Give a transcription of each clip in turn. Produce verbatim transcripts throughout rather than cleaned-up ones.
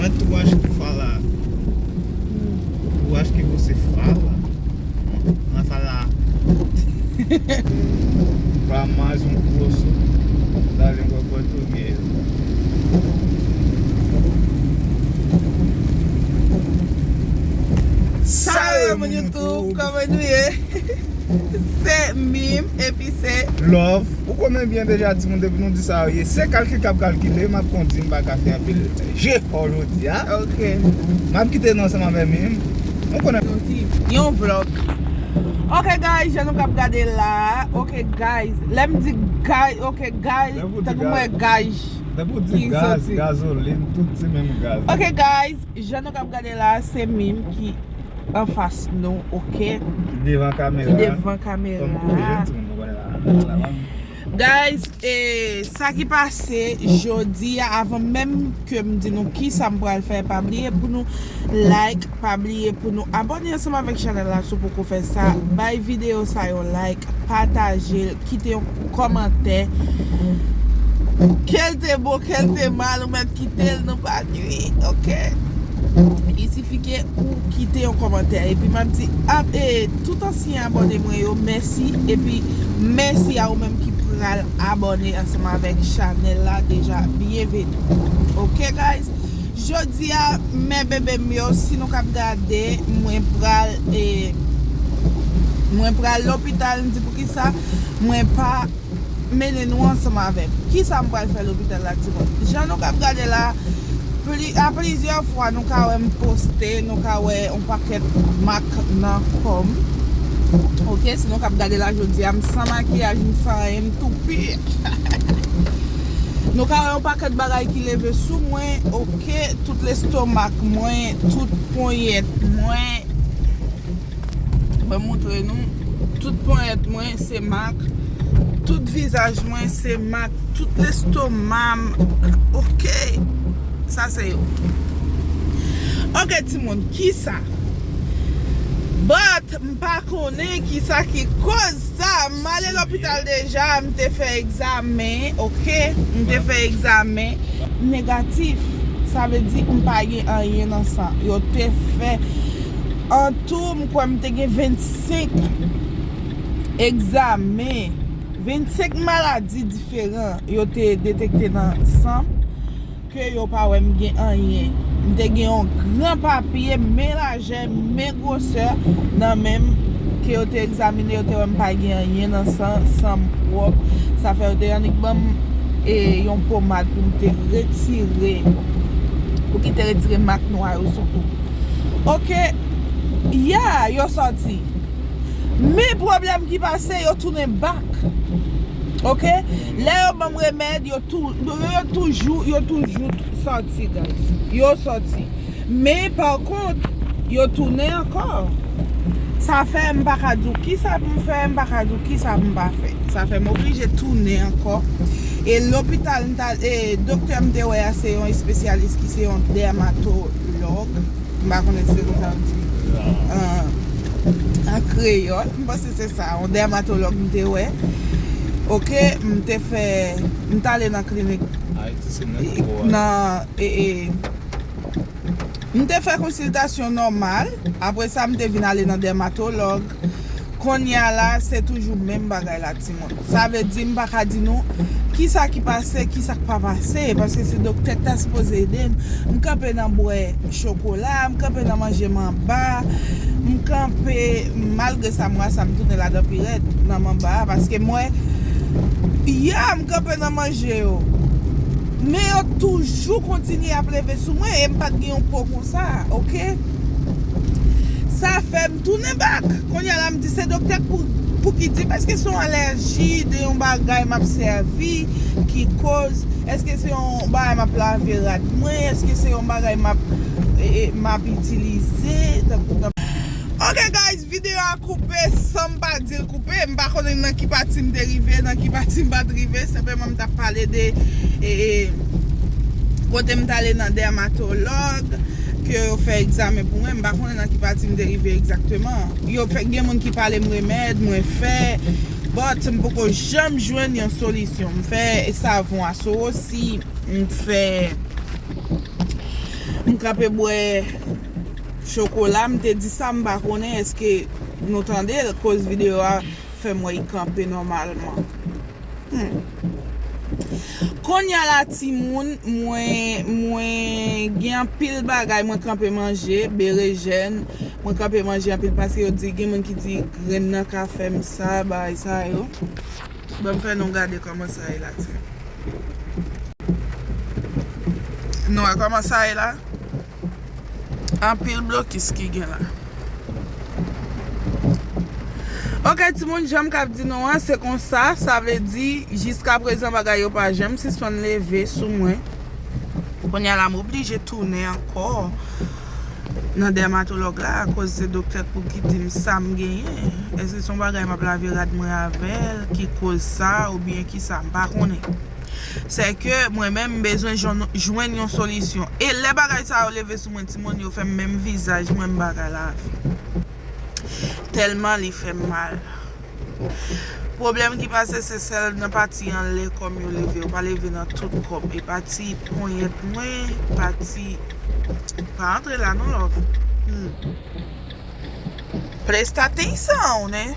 Mwen tou achte fala. Tou achte você fala. Mwen fala. Pra mais um curso da língua portuguesa. Salve, moun YouTube, kòman nou ye? Se Mim, epi se Love. Ou konnen byen deja, timoun, depi nou di sa yo ye, se kalkil k ap kalkile, m ap kondi, m pa ka fè anpil jefò jodi a. Ok. M ap kite nou ansanm avè Mim. Ou konnen. Yon vlog. Ok, guys, jan nou k ap gade la. Ok, guys. Lè m di guys, ok, guys, tankou mwen gaj. Depi w di gaz, gazolin, tout se menm gaz. Ok, guys, jan nou k ap gade la, se Mim ki anfas nou, ok? Ki devan kamera. Ki devan kamera. Kòm tou jèn timoun nou konnen la. Guys, e, sa ki pase jodi a, avan menm ke m di nou kisa m pral fè, pa bliye pou nou like, pa bliye pou nou abòne ansanm avèk chanèl la si w poko fè sa, bay videyo sa yon like, pataje l, kite yon kòmantè. Ke l te bon, ke l te mal, ou mèt kite l, nou pa nui, ok? Il suffit que ou kite yon kòmantè. Epi m ap di, ap, e, tout ansyen abòne mwen yo, mèsi. Epi mèsi a ou menm ki pral abòne ansanm avèk chanèl la deja. Byenveni. Ok, guys? Jodi a, men bebe m yo, si nou k ap gade, mwen pral, e, mwen pral lopital, m di poukisa mwen pa mennen nou ansanm avè m. Kisa m pral fè lopital la, timoun? Jan nou k ap gade la, pli, a plizyè fwa, nou ka wè m poste, nou ka wè yon pakèt mak nan kò m. Ok, si nou k ap gade la jodi a, m san makiyaj, m san anyen, m tou pi. Nou ka wè yon pakèt bagay ki leve sou mwen, ok, tout lestomak mwen, tout ponyèt mwen. Ban m montre nou. Tout ponyèt mwen se mak. Tout vizaj mwen se mak. Tout lestoma m. Ok. Sa se yo. Ok, timoun, kisa? But, m pa konnen kisa ki koz sa. M ale lopital deja, m te fè egzamen, ok? M te fè egzamen negatif. Sa vle di m pa gen anyen nan san. Yo te fè an tou, m kwè m te gen vennsenk egzamen, vennsenk maladi diferan yo te detekte nan san m, ke yo pa wè m gen anyen. M te gen yon gran papye, men lajè, men gwosè nan men m, ke yo te egzamine, yo te wè m pa gen anyen nan san, san m pwòp. Sa fè yo te annik ban m, e, yon pomad pou m te retire, pou ki te retire mak nwa yo sou po m. Ok, ya, yo sòti. Men pwoblèm ki pase, yo tounen bak. Ok? Lè yo ban m remèd, yo tou, yo, yo toujou, yo toujou sòti, guys. Yo sòti. Men, pa kont, yo tounen ankò. Sa fè m pa ka di w kisa pou m fè, m pa ka di w kisa pou m pa fè. Sa fè m oblije tounen ankò. E lopital, m ta, e doktè m te wè a, se yon espesyalis ki se yon dèmatològ. M pa konnen si se konsa yo di an, an kreyòl. M panse se sa, yon dèmatològ m te wè. Ok, m te fè, m t ale nan klinik, nan, e, e, m te fè konsiltasyon nòmal. Apre sa, m te vin ale nan dèmatològ. Kounye a la, se toujou menm bagay la, timoun. Sa vle di, m pa ka di nou kisa ki pase, kisa k pa pase, paske se doktè k ta sipoze ede m. M kanpe nan bwè chokola, m kanpe nan manje manba, m kanpe, malgre sa, mwa sa, m tounen ladan pi rèd nan manba a, paske m wè, ya, m kanpe nan manje yo. Men yo toujou kontinye ap leve sou mwen, e m pa t gen yon po konsa, ok? Sa fè m tounen bak. Kounye a la, m di se doktè k pou, pou ki di m, èske se yon alèji de yon bagay m ap sèvi ki koz, èske se yon bagay m ap lave rad mwen, èske se yon bagay m ap, e, e, m ap itilize, tankou, tankou. Ok, guys, videyo a koupe san m pa di l koupe. M pa konnen nan ki pati m te rive, nan ki pati m pa t rive. Senpleman, m t ap pale de, e, e, kote m t ale nan dèmatològ, ke yo fè egzamen pou mwen. M pa konnen nan ki pati m te rive egzakteman. Yo fè, gen moun ki pale m remèd, mwen fè. But, m poko janm jwenn yon solisyon. M fè savon asowosi, m fè, M kanpe bwè chokola, m te di sa, m pa konnen èske nou tande l, koz videyo a fè m wè l kanpe nòmalman. Hmm. Kounye a la, timoun, mwen, mwen gen anpil bagay, mwen kanpe manje, berejèn, mwen kanpe manje anpil paske yo di, gen moun ki di grenn nan ka fè m sa, bagay sa yo. Ban m fè nou gade kòman sa ye la, timoun. Nou wè kòman sa ye la? Anpil blokis ki gen la. Ok, timoun, jan m k ap di nou an, se konsa, sa vle di, jiskaprezan, bagay yo pa janm sispann leve sou mwen. Kounye a la, m oblije tounen ankò nan dèmatològ la, akoz se doktè k pou ki di m sa m genyen. Èske se yon bagay m ap lave rad mwen avè l ki koz sa, oubyen ki sa, m pa konnen. Sèke mwen menm, m bezwen jwenn, jwenn yon solisyon. E lè bagay sa yo leve sou mwen, timoun, yo fè m menm vizaj mwen, m pa ka lave. Tèlman li fè m mal. Pwoblèm ki pase, se sèl nan pati anlè kò m yo leve, yo pa leve nan tout kò m. E pati ponyèt mwen, pati, pa antre la non, love. Hmm. Presta atensaw, né?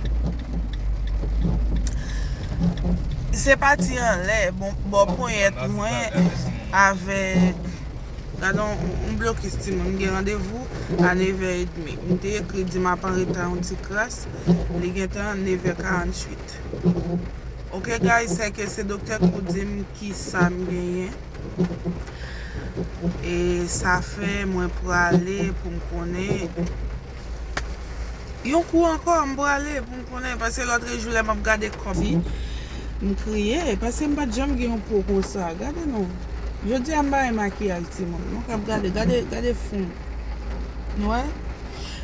Se pati anlè, bon, bò ponyèt mwen avèk, gade yon, yon blokis timoun, m gen randevou a nevè edmi. M te ekri di m ap an reta yon ti kras, li gentan nevè karanntuit. Ok, guys, sèke se doktè k pou di m ki sa m genyen. E sa fè mwen prale pou m konnen. Yon kou ankò, m prale pou m konnen, paske lòt jou lè m ap gade kò m, m kriye, paske m pa t janm gen yon po konsa. Gade non. Jodi a m pa gen makiyaj, timoun. Nou k ap gade, gade, gade fon. Nou wè?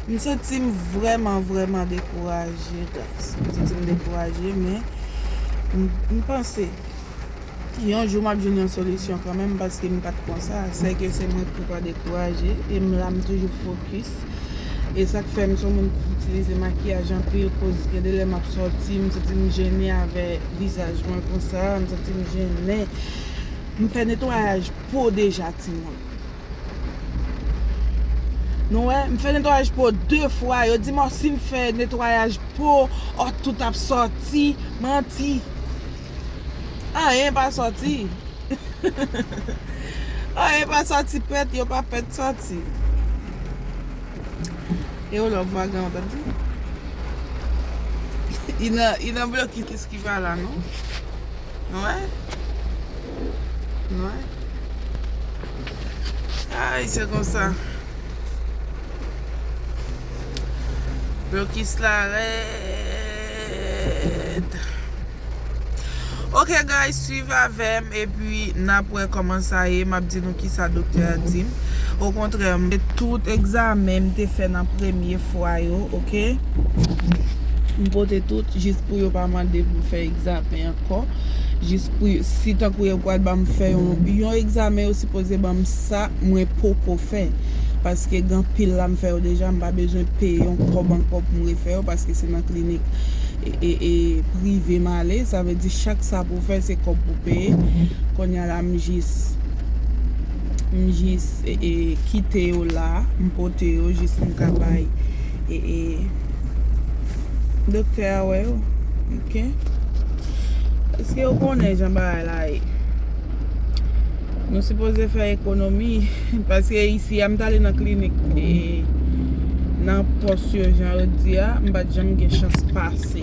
M santi m vrèman, vrèman dekouraje, guys. M santi m dekouraje, men m, m panse yon jou m ap jwenn yon solisyon kanmenm, paske m pa t konsa. Sèke se mwen k pou pa dekouraje, e m la, m toujou fokis. E sa k fè m se yon moun ki itilize makiyaj anpil, koz gen de lè m ap sòti, m santi m jennen avè vizaj mwen konsa, m santi m jennen. M fè netwayaj po deja, timoun. Nou wè, m fè netwayaj po de fwa. Yo di m, o, si m fè netwayaj po, o, tout ap sòti. Manti. Anyen pa sòti. Anyen pa sòti pèt, yo pa pèt sòti. E yo lòv vagan, w tande? Li nan, li nan blokis ki pa la, non? Nou wè? Nou wè? Ay, se konsa. Blokis la rèd. Ok, guys, swiv avè m, epi n ap wè kòman sa ye. M ap di nou kisa doktè a di m. Okontrè, m te tout egzamen m te fè nan premye fwa yo, ok? M pote tout, jis pou yo pa mande pou m fè egzamen ankò. Jis pou yo, si tankou yo pral ban m fè yon, yon egzamen, yo sipoze ban m sa mwen poko fè. Paske gen anpil la m fè yo deja, m pa bezwen peye yon kòb ankò pou m refè yo, paske se nan klinik e, e, e prive m ale. Sa vle di chak sa pou fè, se kòb pou peye. Kounye a la, m jis, m jis, e, e, kite yo la, m pote yo, jis m ka bay, e, e, doktè a wè yo. Ok? Paske yo konnen jan bagay la ye. Nou sipoze fè ekonomi, paske isi a m t ale nan klinik, e, nan pòs yo, jan yo di a, m pa t janm gen chans pase.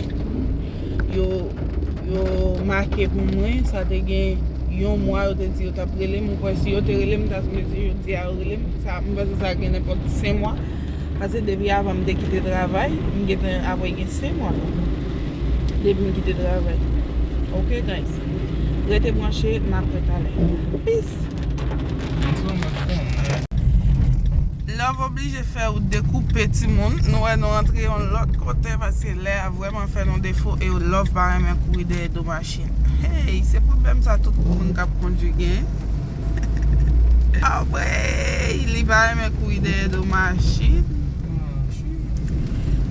Yo, yo make pou mwen, sa te gen yon mwa, yo te di yo t ap rele m. Ou kwè si yo te rele m, m ta sipoze jodi a yo rele m? Sa, m panse sa gen nenpòt senk mwa. Paske depi avan m te kite travay, m gentan apre gen senk mwa depi m kite travay. Ok, guys. Rete branche, n ap wè talè. Peace! Love oblije fè ou dekoupe timoun. Nou wè nou rantre yon lòt kote paske lè a vrèman fè nou defo e love pa renmen kouri dèyè do machin. Hey, se pwoblèm sa tout moun k ap kondwi gen. Anmwey, li pa renmen kouri dèyè do machin.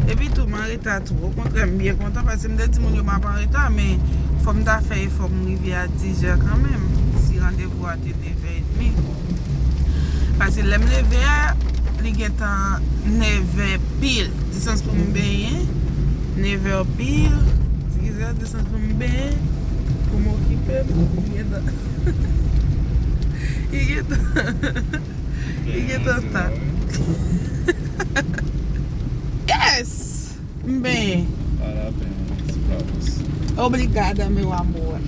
Epi tou, m anreta tou. Okontrè, m byen kontan paske m te di moun yo m ap anreta, men fò m ta fè efò pou m rive a diz è kanmenm. Si randevou a te nevè edmi. Paske lè m leve a, li gentan nèvè pil. Distans pou m benyen, nèvè pil. Di kisa distans pou m benyen, pou m okipe m. Li gentan, li gentan, li gentan ta. Yes! M benyen. Parabéns pra você. Obrigada, meu amor.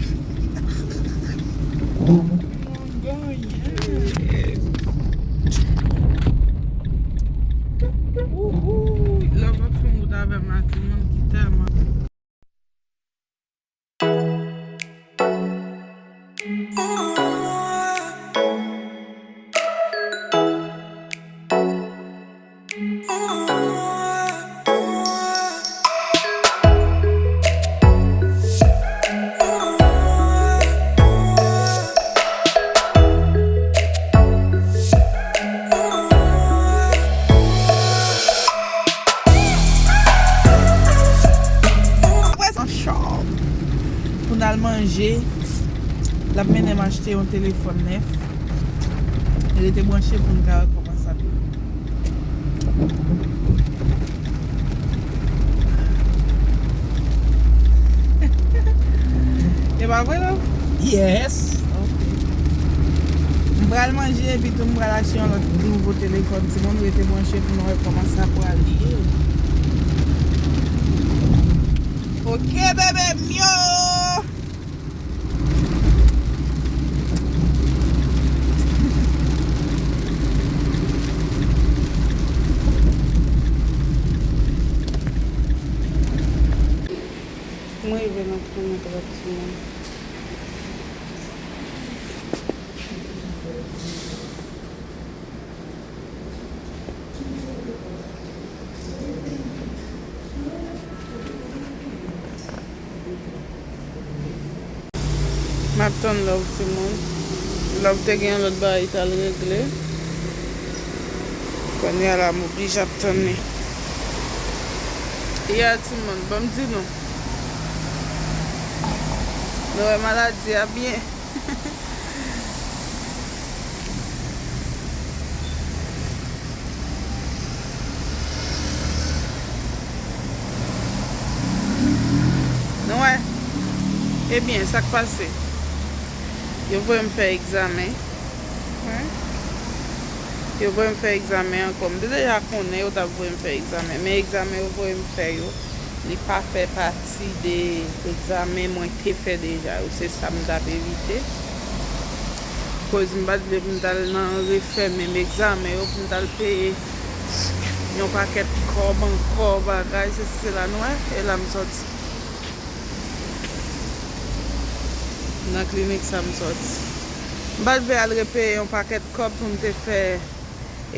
Uhul, love ap fè yon wout avè m la, timoun ki tèlman. Apre sa, shop pou n al manje. L ap mennen m achte yon telefòn nèf. Rete branche pou n ka wè kòman sa ap ye. E pa vre, non? Yes. Ok. M pral manje epi tou m pral achte yon lòt nouvo telefòn. Timoun, rete branche pou nou wè kòman sa pral ye. Ok, bebe m yo! Mwen rive nan kilomèt trant, timoun. M ap tann Love, timoun. Love te gen yon lòt bagay li t al regle. Kounye a la, m oblije ap tann li. Ya, timoun, ban m di nou. Nou wè maladi a byen. Nou wè? Ebyen, sa k pase? Yo voye m fè egzamen. Wi. Yo voye m fè egzamen ankò. M te deja konnen yo t ap voye m fè egzamen, men egzamen yo voye m fè yo, li pa fè pati de egzamen mwen te fè deja yo. Se sa m t ap evite. Koz m pa t vle pou m t al nan refè menm egzamen yo, pou m t al peye yon pakèt kòb ankò, bagay, sesi sela, nou wè, e la m sòti. Nan klinik sa m sòti. M pa t vle al repeye yon pakèt kòb pou m te fè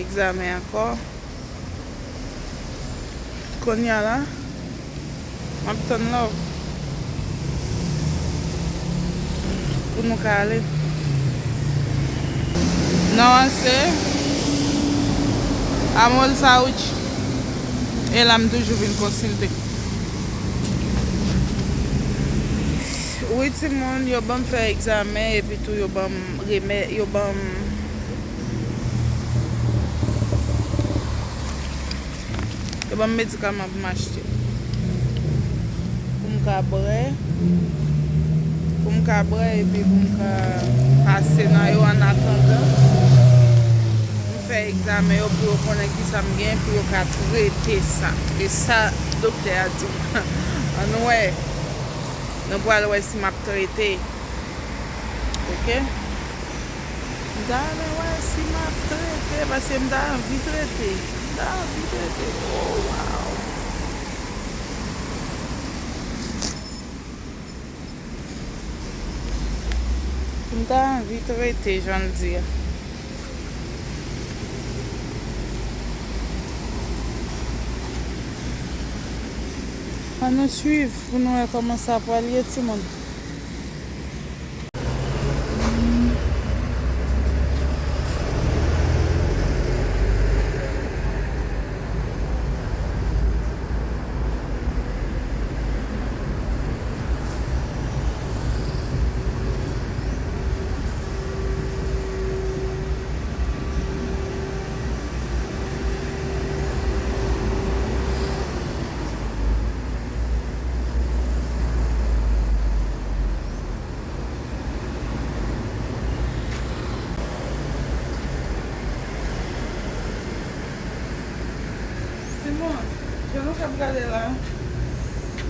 egzamen ankò. Kounye a la, m ap tann Love pou nou ka ale. Non, se Amol Saoudji. E la m toujou vin konsilte. Wi, timoun, yo ban m fè egzamen, epi tou yo ban m remè-, yo ban m, yo ban m medikaman pou m achte. Pou m ka bwè, pou m ka bwè, epi pou m ka pase nan yo, annatandan m fè egzamen yo, pou yo konnen kisa m gen, pou yo ka trete sa. E sa doktè a di m. Ann wè. Nou pral wè si m ap trete. Ok? M ta renmen wè si m ap trete, paske m ta anvi trete. M ta anvi trete. Oh, wow! M ta anvi trete, jan l di a. Ann nou swiv pou nou wè kòman sa pral ye, timoun. Bon, jan nou k ap gade la,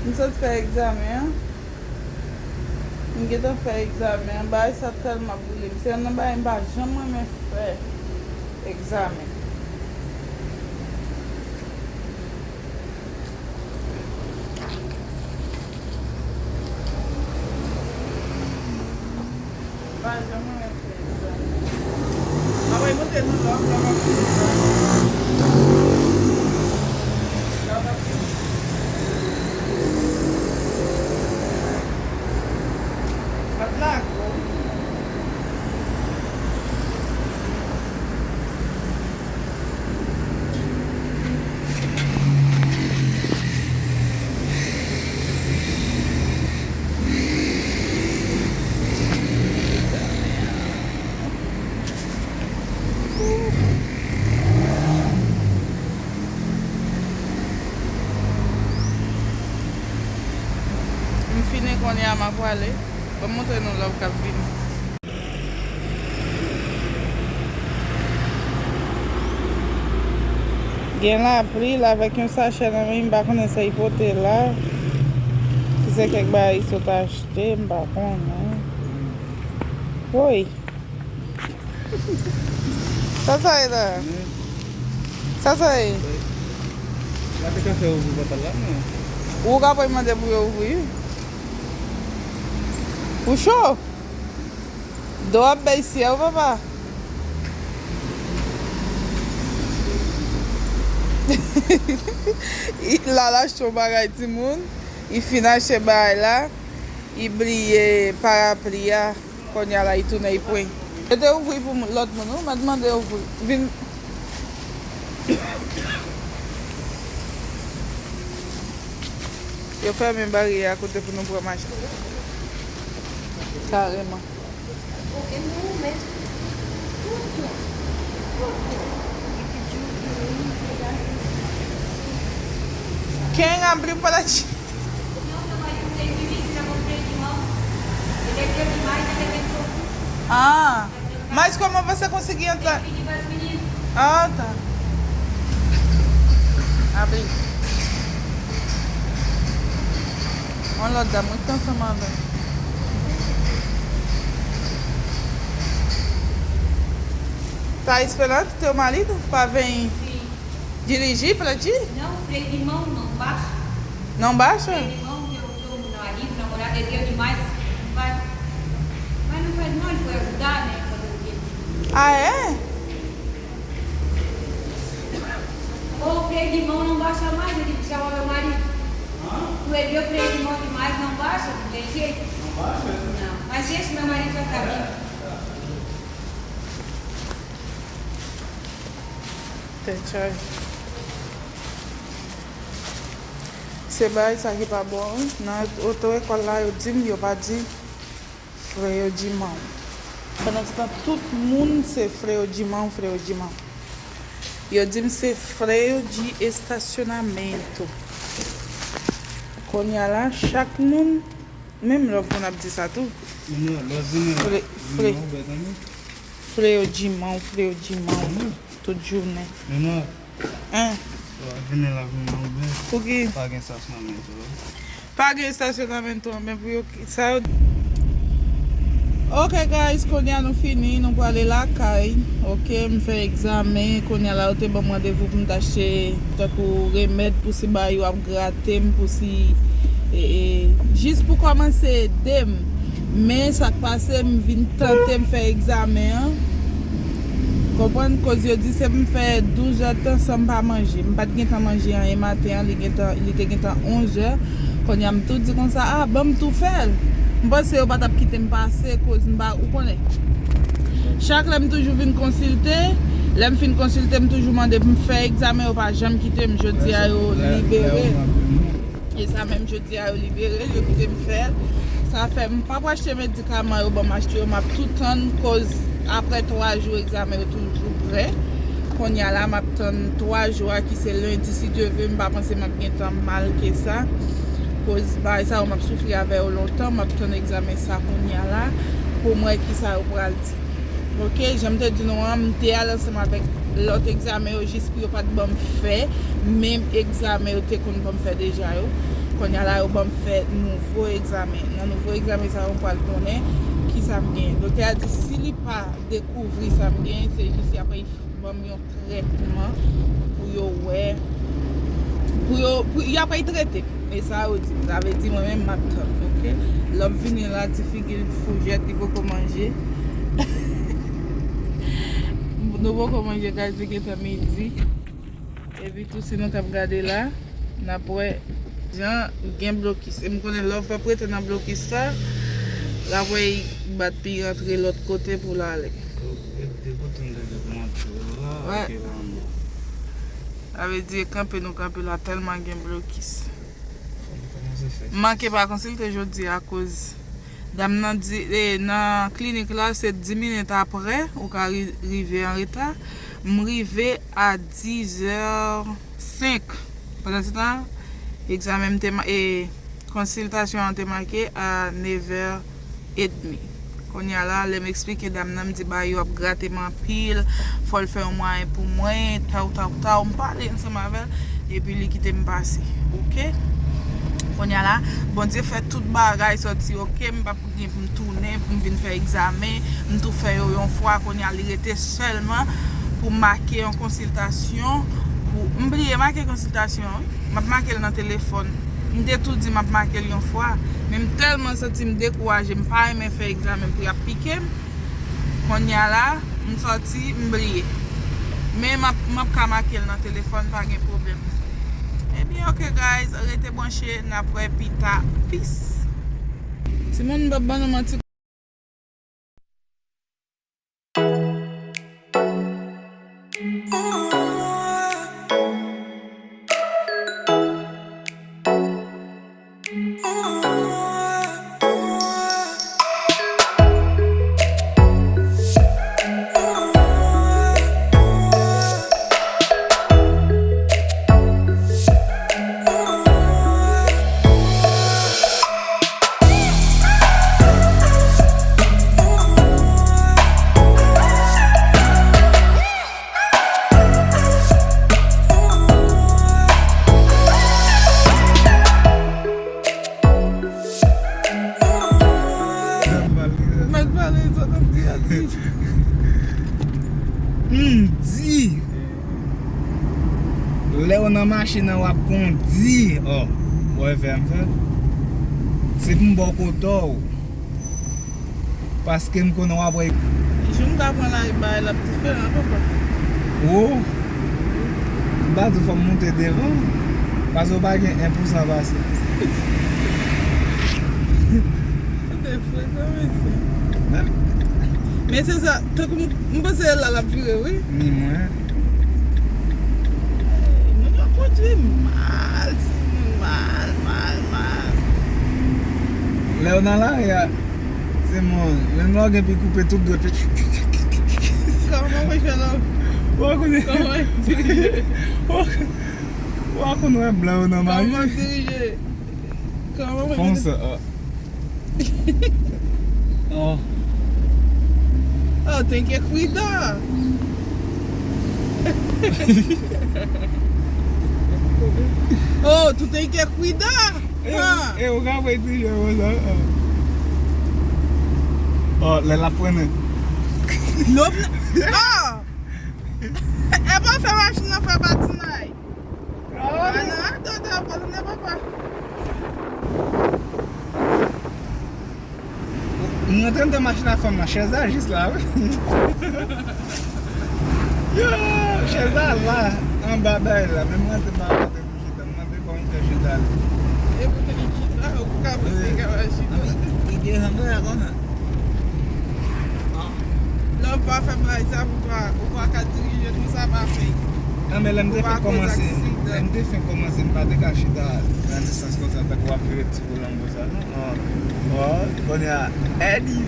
m sot fè egzamen an. M gentan fè egzamen an. Bagay sa tèlman boule m. Se youn nan bagay m pa janm renmen fè, egzamen. M pa janm renmen fè egzamen. Mwen montre nou lè w ap fini sa. Lè w ap fini. Pat lage w. M fini kounye a, m ap prale. Ban m montre nou lè w k ap vini. Gen lapli la avèk yon sachè nan men, m pa konnen sa li pote la. Si se kèk bagay li sot achte, m pa konnen. Woy! Sa sa ye la? Sa sa ye? La te ka fè ouvri pòt la, non? Ou ka pral mande pou yo ouvri. Ou cho? Do ap bay syèl, papa. L al achte yon bagay, timoun. Li fin achte bagay la. Li bliye parapli a. Kounye a la, li tounen, li pran. Yo te ouvri pou moun, lòt moun, wi, m ap mande yo ouvri. Vin. Yo fèmen baryè a kote pou nou pran machin. Kareman. Quem abriu para ti? Ah, mas como você conseguiu entrar? Ah, tá. Abri. Yon lòt dam wi ki t ansanm avè m. Tá esperando teu marido pra vir dirigir pra ti? Não, o freio de mão não baixa. Não baixa? O freio de mão, teu, teu marido, namorado, é teu demais. Não vai. Mas não faz mal, ele foi ajudar, né? Fazer o quê? Ah, é? O freio de mão não baixa mais, eu tive que chamar meu marido. Hã? Doeu o freio de mão demais, não baixa, não tem jeito. Não baixa? Não, mas deixa, meu marido já tá vindo. Tèt chaje. Se bagay sa ki pa bon, wi. Nan oto ekòl la, yo di m, yo pa di freio de mão. Pandansetan, tout moun se freio de mão, freio de mão. Yo di m se freio de estacionamento. Kounye a la, chak moun, menm lòt moun ap di sa tou. Fre-, fre-, freio de mão, freio de mão. Tout jounen. Hein? Vini la vini oubyen? Pou ki? Pa gen estasyonamento. Pa gen estasyonamento, men pou yo ki, sa yo. Ok, guys, kounye a nou fini, nou prale lakay. Ok, m fè egzamen, kounye a la, yo te ban m randevou pou m t achte tankou remèd pou si bagay yo ap grate m, pou si, e, e, jis pou kòmanse ede m. Men sa k pase, m vin tante m fè egzamen an. Konprann, koz yo di se pou m fè douz è tan san m pa manje. M pa t gentan manje anyen maten an, li gentan, li te gentan onz è. Kounye a m tou di konsa, "Ah, ban m tou fè l." M panse yo pa t ap kite m pase, koz m pa, ou konnen. Chak lè m toujou vin konsilte, lè m fin konsilte, m toujou mande pou m fè egzamen, yo pa janm kite m. Jodi a yo libere. E sa menm jodi a yo libere l, yo kite m fè l. Sa fè m p ap achte medikaman yo ban m achte yo, m ap tou tann koz apre twa jou egzamen yo toujou prè. Kounye a la, m ap tann twa jou a ki se lendi, si Dye vle, m pa panse m ap gen tan mal ke sa. Koz bagay sa yo m ap soufri avè yo lontan, m ap tann egzamen sa kounye a la pou m wè kisa yo pral di. Ok, jan m te di nou an, m te al ansanm avèk lòt egzamen yo jis pou yo pa t ban m fè menm egzamen yo te konn ban m fè deja yo. Kounye a la, yo ban m fè nouvo egzamen. Nan nouvo egzamen sa yo, m pral konnen kisa m genyen. Doktè a di si li pa dekouvri sa m genyen, se jis y ap ban m yon trètman pou yo wè, pou yo, pou, y ap trete m. E sa yo di m. Sa vle di mwen menm m ap tann, ok? Lè m vini la, ti figi l foujèt, li poko manje. Nou poko manje, guys, li gentan midi. Epi tou, si nou t ap gade la, n ap wè jan gen blokis. E m konnen lè w fè prete nan blokis sa, l ap wè y bat pi rantre lòt kote pou l ale. Depi kote m te depi m antre la, wè. Ok, la, m Sa vle di, kanpe nou kanpe la tèlman gen blokis. M manke pa konsilte jodi akoz dam nan di, e, nan klinik la, se dis minit apre, ou ka ri- rive an reta. M rive a dis è senk. Pandan se tan, egzamen m te ma- e, konsiltasyon an te make a nèv è edmi. Kounye a la, lè m eksplike dam nan, m di ba yo ap grate m anpil, fò l fè yon mwayen pou mwen, taw, taw, taw. M pale ansanm avè l, epi li kite m pase. Ok? Kounye a la, Bondye fè tout bagay sòti ok, m p ap gen pou m tounen, pou m vin fè egzamen, m tou fè yo yon fwa, kounye a li rete sèlman pou m make yon konsiltasyon, pou, m bliye make konsiltasyon, wi. M ap make l nan telefòn. M te tou di m ap make l yon fwa, men m tèlman santi m dekouraje, m pa renmen fè egzamen pou y ap pike m. Kounye a la, m sòti, m bliye. Men m ap, m ap ka make l nan telefòn, pa gen pwoblèm. Ebyen, ok, guys, rete branche, n ap wè pita. Peace. Timoun, m p ap ban nou manti. Mèt pale, sa t ap di a di. M di, lè w nan machin nan w ap kondi, ò, w wè fè m fè. Se pou m ba w kote w. Paske m konnen w ap wè. Jou m ta pran lari bay l ap diferan, papa. O! M pa di w fò m moute devan. Paske w pa gen en pou san pase. Ou te frekan, mesye. Men, men se sa, tankou m, m panse la l ap vire, wi. Ni mwen. Moun yo kondui mal, timoun, mal, mal, mal. Lè w nan lari a, timoun, menm lè w gen pi koupe tout dwèt, kòman mwen fè la? Ou pa konnen. Kòman dirije? Ou pa konnen wè blan yo nan mari. Kòman dirije? Kòman mwen fè? Konsa, ah. Oh. Oh, tem que cuidar. Oh, tu tem que cuidar. E, ah. E, ou ka wè ti jè konsa. Oh, lè l ap prennen. Lòv, ah! E pa fè machin nan fè patinay. Ah, nan adan ta pale, nan papa. M rantre anndan machin a fanm nan, chèz la jis la, wi. Yo, chèz la la, anba bay la, men m rantre pa rantre pou chita, m rantre kòm m fè chita la. E pou te li chita, ou ka pase ka pa chita. Li devan mwen la konsa. Lè w pa fè bagay sa, ou pa, ou pa ka dirije konsa, pa fè. Non, men lè m te fenk kòmanse, lè m te fenk kòmanse, m pa te ka chita nan distans konsa, tankou w ap vire ti volan konsa, non. Oh, oh, kounye a, Eddie.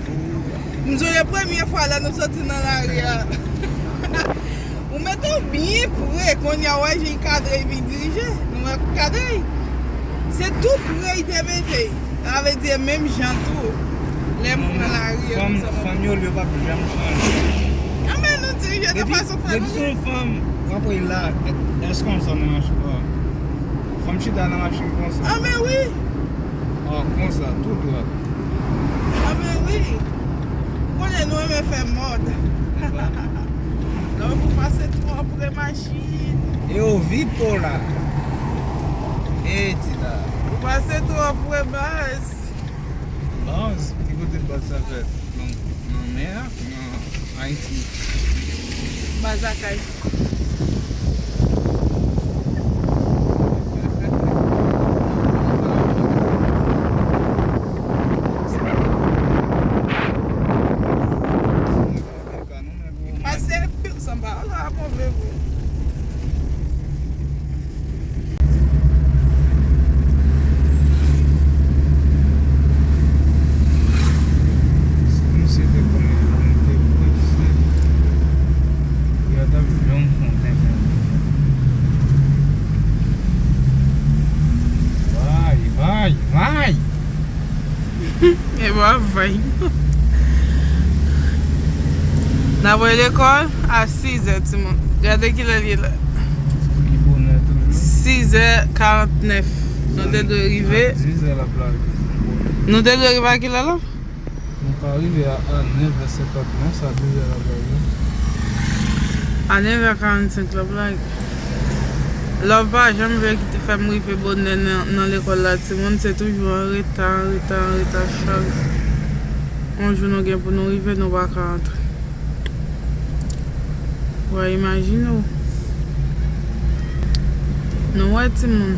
M sonje premye fwa lè nou soti nan lari a. Ou mete w byen pre, kounye a, w wè jan l kadre epi dirije. Nou wè kadre. Se tou pre l te mete. Sa vle di menm jan tou. Lè m pran lari, yo fanm, konsa, fanm yo, yo p ap janm chanje. Anben, nou di, yo te fason fè nou. Depi se yon fanm, w ap wè la, èske konsa nan machin? Fanm chita nan machin konsa. Anben wi. Ah, konsa, tou dwat. Anben wi. Konnen nou renmen fè mòd. Lè ou pase twò pre machin. E yo vi po la. E ti la. Ou pase twò pre baz. Baz, ki kote baz sa fèt? Nan, nan mè a? Nan Ayiti? Baz lakay. Pase pil sanba, ala move vre. Si misye te konnen jan te pwese, yo t ap janm fè yon tenten. Vay, vay, vay! E pa vay. N ap al lekòl a sizè, timoun. Gade kilè l ye la. Li bonè toujou. Sizè karantnèf. Nou te dwe rive. A dizè l ap lage. Nou te dwe rive a kilè la? Nou ka rive a, a nèv è senkant, men sa dizè l ap lage. A nèv è karannsenk l ap lage. Love pa janm vle kite fè m rive bonè nan, nan lekòl la, timoun. Se toujou an reta, an reta, an reta chak jou. Yon jou nou gen pou nou rive, nou pa ka antre. Ou imajine w. Nou wè timoun.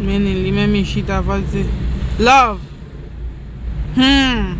Men li menm li chita fò l di, Love! Hmm.